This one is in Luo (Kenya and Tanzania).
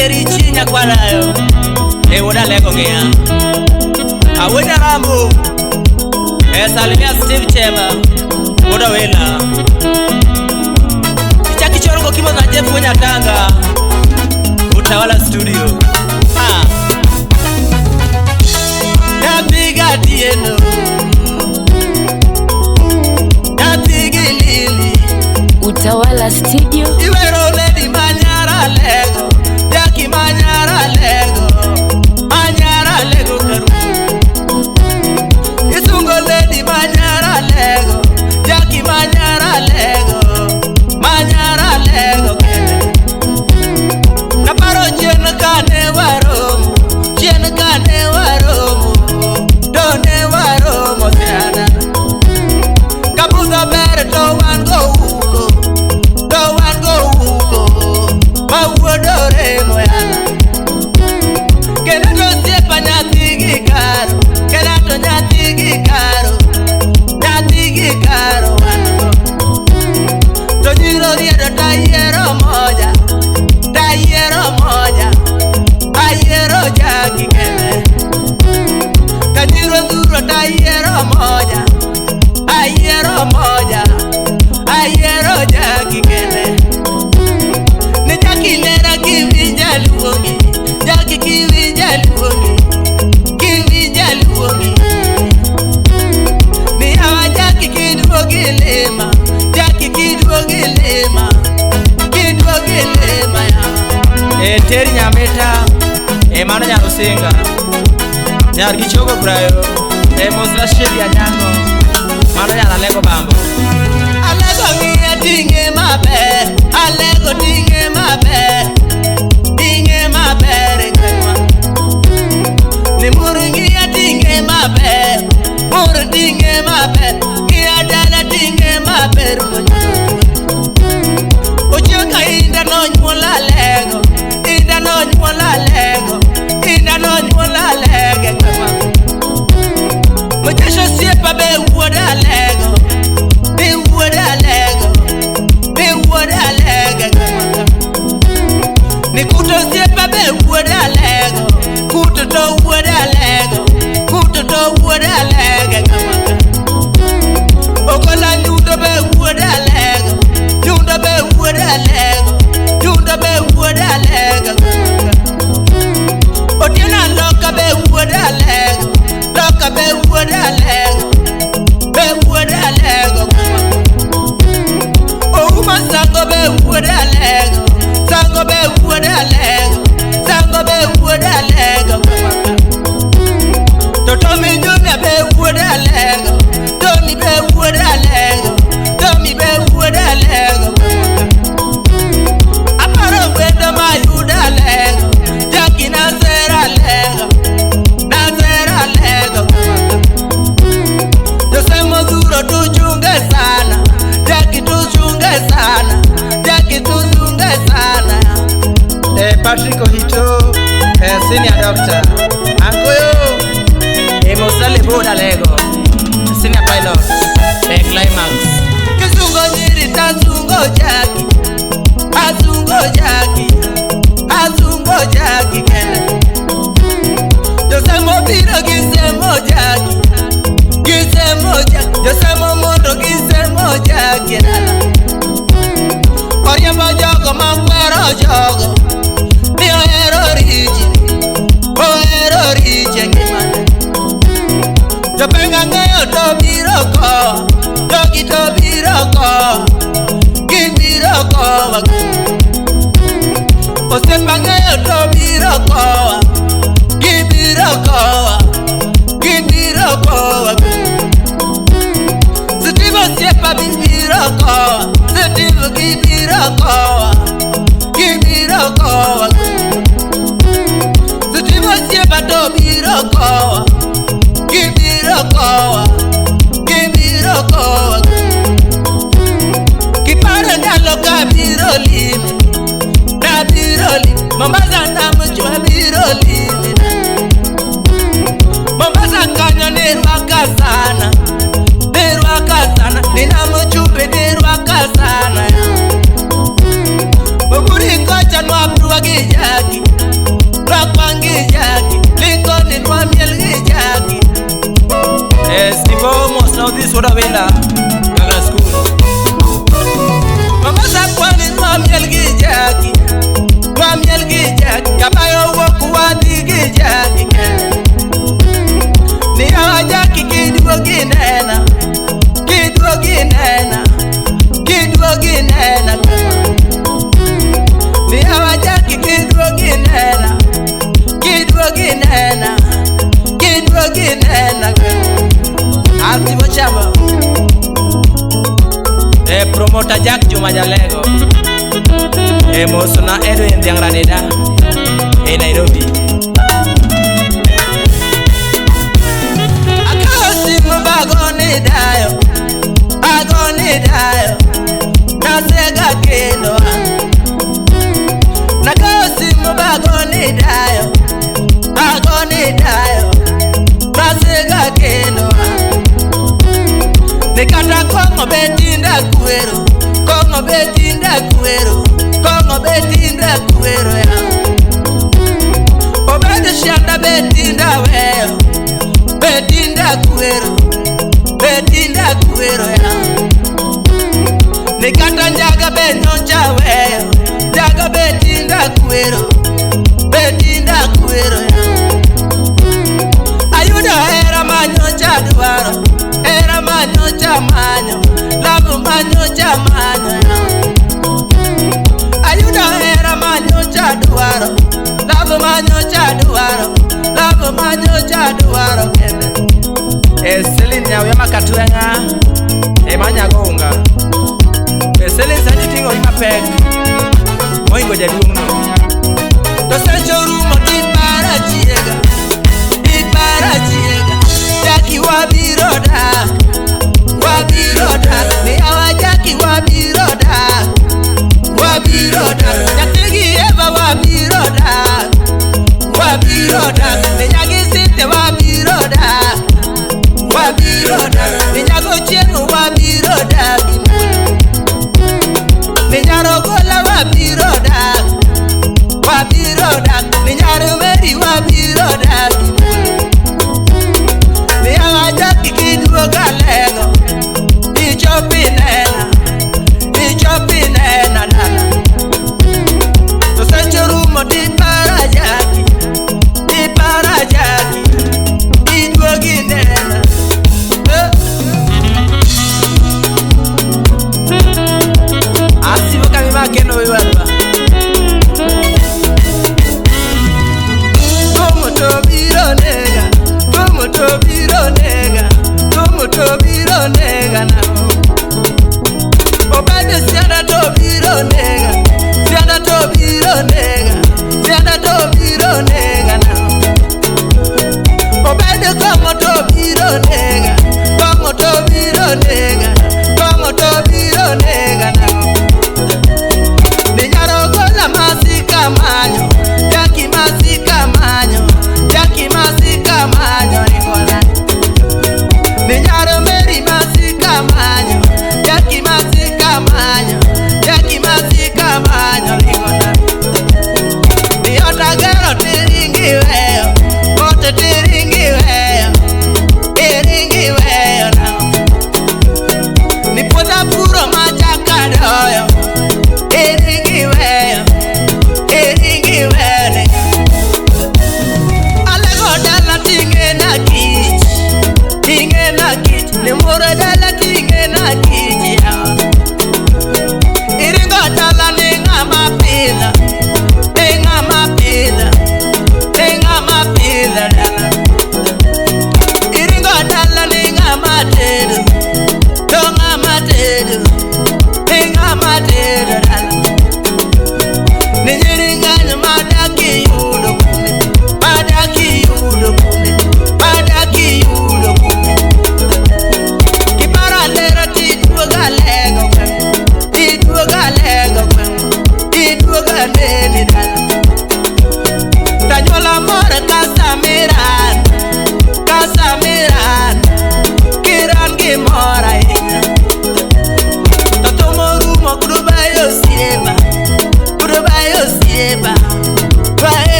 Kerichi nyakwarayo e wuoda Lego ng'iya Awuoda Rambo e salimia Steve Chema wuoda Wela Ichaki choro kimo na Jeff Nyatanga Utawala Studio. Ah. Napiga tieno Napiga lili Utawala Studio. Iwero lady Manyara Lego Jackie Manyara Lego Manyara Lego karu Isungo lady Manyara Lego Jackie Manyara Lego Manyara Lego kene Naparo chien kane waromo chien kane waromo done waromo sana Kabuza ber to wan go uko to wan go uko mawuodore moyana Kendo to osiepa nyathi gi karo kendo to nyathi gi karo nyathi gi karo wan go To nyiro riedo tayiero moja tayiero moja ayiero Jackie kende Kanyiro dhuro tayiero moja ayiero moja ayiero Jackie kende Ni Jackie lera kiwinja luongi Jackie kiwinja luongi kiwinja luongi Ni hawa Jackie kiduogi lima Jackie kiduogi lima kiduogi lima ya E teri nyamita e mano nyar Osinga nyar gichogo brayo e mosra Shedi Anyango mano nyar Alego Bambo Alego ng'iya ting'e maber Alego ting'e maber ting'e maber e gweng'wa Ni muru ng'iya ting'e maber muru ting'e maber ng'iya dala ting'e maber Ochieng' inda nonyuol Alego inda nonyuol Alego inda nonyuol Alego e gweng'wa Mochesho osiepa be wuod Alego be wuod Alego be wuod Alego e gweng'wa Ni kuto osiepa be wuod Alego kuto to wuod Alego kuto to wuod Alego e gweng'wa Ogola nyundo be wuod Alego nyundo be wuod Alego nyundo be wuod Alego Otieno loka be wuod Alego loka be wuod Alego be wuod Alego Ouma sango be wuod Alego sango be wuod Alego sango be wuod Alego To Tommy Junior be wuod Alego Tommy be wuod Alego Tommy be wuod Alego Aparo wendo mayudo Alego Jackie Nasera Alego Nasera Alego Josemo dhuro tuchunge sana Jackie tuchunge sana Jackie tuchunge sana Patrick Ohito senior doctor Ankoyo Mosale Boda Lego senior pilot Climax Kisungo nyiri tasungo Jackie Asungo Jackie Asungo Jackie kene Josemo biro gisemo Jackie gisemo Jackie Josemo mondo gisemo Jackie dala Oriembo jogo makwero jogo ni ohero riche ohero riche ngimane Jopenga ng'eyo to biro kowa jogi to biro kowa gibiro kowa Osiepa ng'eyo to biro kowa gibiro kowa gibiro kowa Steve osiepa biro kowa Steve gibiro kowa gibiro kowa Steve osiepa to biro kowa gibiro kowa gibiro kowa Kiparo ndalo ka biro limi nabiro limi Mombasa namchwa biro limi Mombasa kanyo nirwaka sana nirwaka sana nina mchumbe nirwaka sana Buguri kocha nwabdwa gi Jackie Odhis Wuod Owila Gagra School. Mombasa kwani nwamiel gi Jackie, nwamiel gi Jackie, kabayo wuok wadhi gi Jackie Ni awa Jackie kiduogi nena, kiduogi nena, kiduogi nena. Ni awa Jackie kiduogi nena, kiduogi nena, kiduogi nena. Altimo chamo e promoter Jack Juma Jalego e mosona Edwin Dhiang' Ranida e Nairobi. Akawo simu bagoni dayo, agoni dayo, nasega kendo. Nakawo simu bagoni dayo, agoni dayo, nasega kendo. Nikata kong'o betinda kwero, kong'o betinda kwero, kong'o betinda kwero ya. Obedo shanda betinda weyo, betinda kwero, betinda kwero ya. Nikata njaga benyocha weyo, njaga betinda kwero, betinda kwero ya. Ayudo hera manyocha dwaro, hera manyocha manyo, love manyocha manyo ya. Ayudo hera manyocha dwaro, love manyocha dwaro, love manyocha dwaro kende. E Celine Nyawya Makatweng'a e manyago unga. E Celine sani ting'ori mapek moingo jaduong'no. To seche orumo tipara chiega, ipara chiega, Jackie wabiro dak, wabiro dak, ni awa Jackie wabiro dak, wabiro dak, nyathigi Eva wabiro dak, wabiro dak, ni nyagi Cynthia wabiro dak, wabiro dak, ni nyago Chieng' wabiro dak, ni nyaro Gola wabiro dak, wabiro dak, ni nyaro Mary wabiro dak. Ni awa Jackie kiduogo alego, ichopi nena, ichopi nena dala. To seche orumo tipara Jackie, tipara Jackie, iduogi nena. Asivo kamima kendo wiwadwa. Komo to biro nega, komo to biro nega, komo to biro nega na. Obedo sianda to biro nega, sianda to biro nega, sianda to biro nega na. Obedo komo to biro nega,